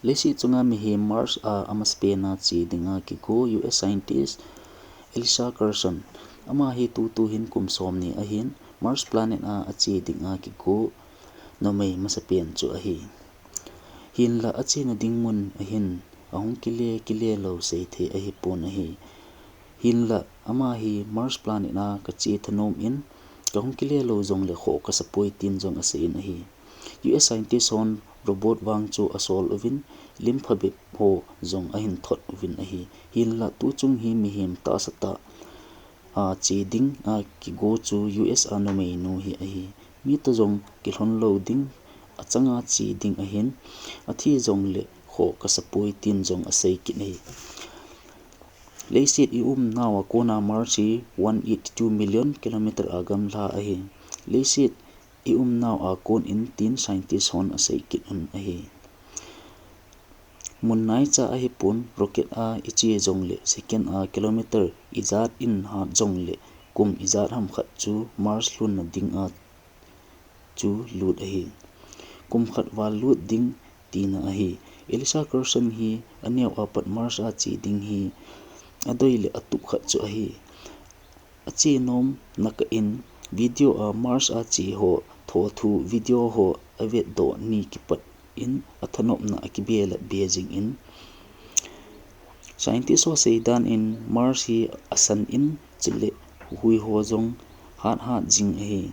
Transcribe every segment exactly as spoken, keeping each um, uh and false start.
Leiset chunga mihem Mars a amasapen a che dinga kigo U S scientist Elissa Carson, ama hi tutu hin kum somni ahin, Mars planet a ache dinga kigo numei masapen chu ahi. Hinlah achena ding mun ahin, ahung kile kile lou seithei ahipon ahi. Hinlah ama hi Mars planet a kache thanom in, kahung kile lou jongle khoh kasapoi tin jong aseiyin ahi. U S scientist hon robot vang chu asol uvin, lim phabep ho jong ahin thot uvin ahi. Hinlah tuchung hi mihem tahsa tah a che dinga kigo chu U S a numeinu hi ahi. Mi toh jong kilhon lou ding, achanga che ding ahin, athi jongle khoh kasapoi tin jong asei kit ahi. Leiset i umnau a kona Mars hi one eighty two million kilometer a gamla ahi. Leiset i umnau a kon in tin scientist hon asei kit un ahi. Mun naicha ahipon, rocket a iche jongle second a kilometer ijat in hat jongle kum ijat ham khat chu Mars lhunna dinga chu lut ahi. Kum khat val lut ding tina ahi. Elissa Carson hi aneo a pat Mars a che ding hi adei le atup khat chu ahi. Ache nom na kah in video a Mars a che ho thothu video ho avetdoh ni kipat in athanopna akibe la be jing in, scientist ho seidan in Mars hi asan in chule hui ho jong hat hat jing ahi.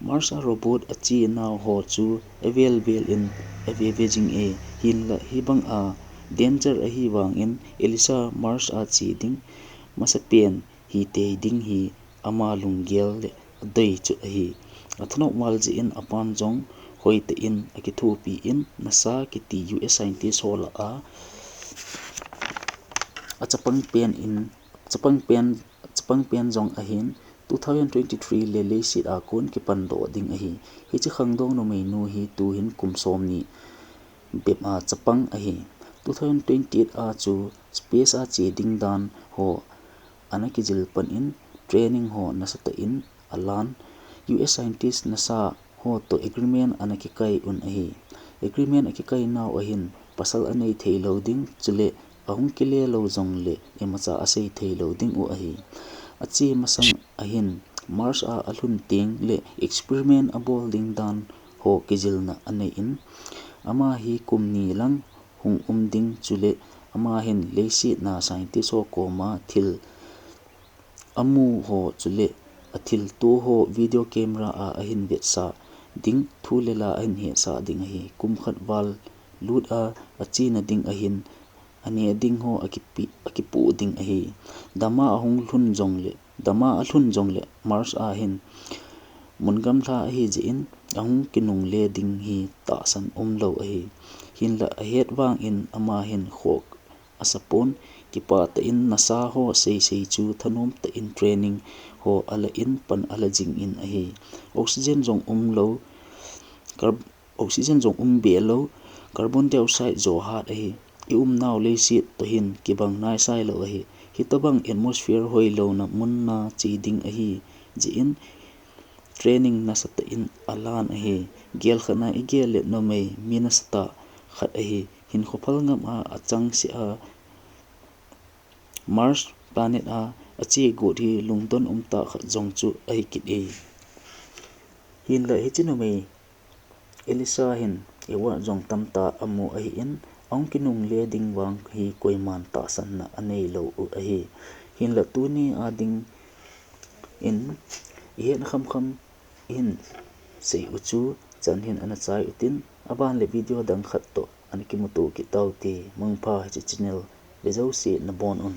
Mars a robot ache nau ho chu avel vel in ave ve jing e, hinlah hibang a danger ahi vang in Elissa Mars a che ding masapen hitei ding hi ama lunggel le adei chu ahi. Athanop val jeh in apan jong hoitah in akithopi in NASA kiti U S scientist ho lah a achapang pen in, chapang pen, chapang pen jong ahin, two thousand twenty-three le leiset a kon kipan doh ding ahi. Hiche khangdong numeinu hi tuhin kum somni bep a chapang ahi. Two thousand twenty-eight a chu space a che ding dan ho ana kijil pan in training ho nasatah in alan. U S scientist NASA ho toh agreement ana kikai un ahi. Agreement akikai nau ahin pasal anei thei lou ding, chule ahung kile lou jongle imacha asei thei lou ding u ahi. Ache masang ahin Mars a alhun teng le experiment abol ding dan ho kijilna anei in, ama hi kum ni lang hung um ding chule ama hin leiset na scientist ho koma thil amu ho chule athilto ho video camera a ahin vetsah ding, thu le la ahin hetsah ding ahi. Kum khat val lut a achena ding ahin, ane ding ho akipi, akipoh ding ahi. Dama ahung lhun jongle, dama alhun jongle Mars a hin mun gamla ahi jeh in ahung kinungle ding hi tahsan umlou ahi. Hinlah ahet vang in ama hin khoh asapon, kipah tah in NASA ho seisei chu thanom tah in training ho ala in pan ala jing in ahi. Oxygen jong umlou, car-, oxygen jong um be lou, carbon dioxide jo hat ahi. I umnau leiset toh hin kibang naisai lou ahi. Hitobang atmosphere hoilouna mun a che ding ahi jeh in training nasatah in alan ahi. Gel khat na igel le numei mi nasatah khat ahi. Hinkho phal ngam a achangseh a Mars planet a ache got hi lungdon umtah khat jong chu ahi kit e. Hinlah hiche numei Elissa hin award jong tamtah amu ahin, ahung kinungle ding vang hi koiman tahsanna anei lou u ahi. Hinlah tuni a ding in ihet khamkham in sei u chu chan hin ana chai utin, aban le video dang khat toh ana kimuto kit taute. Mangpha, hiche channel ve jouse nabon un.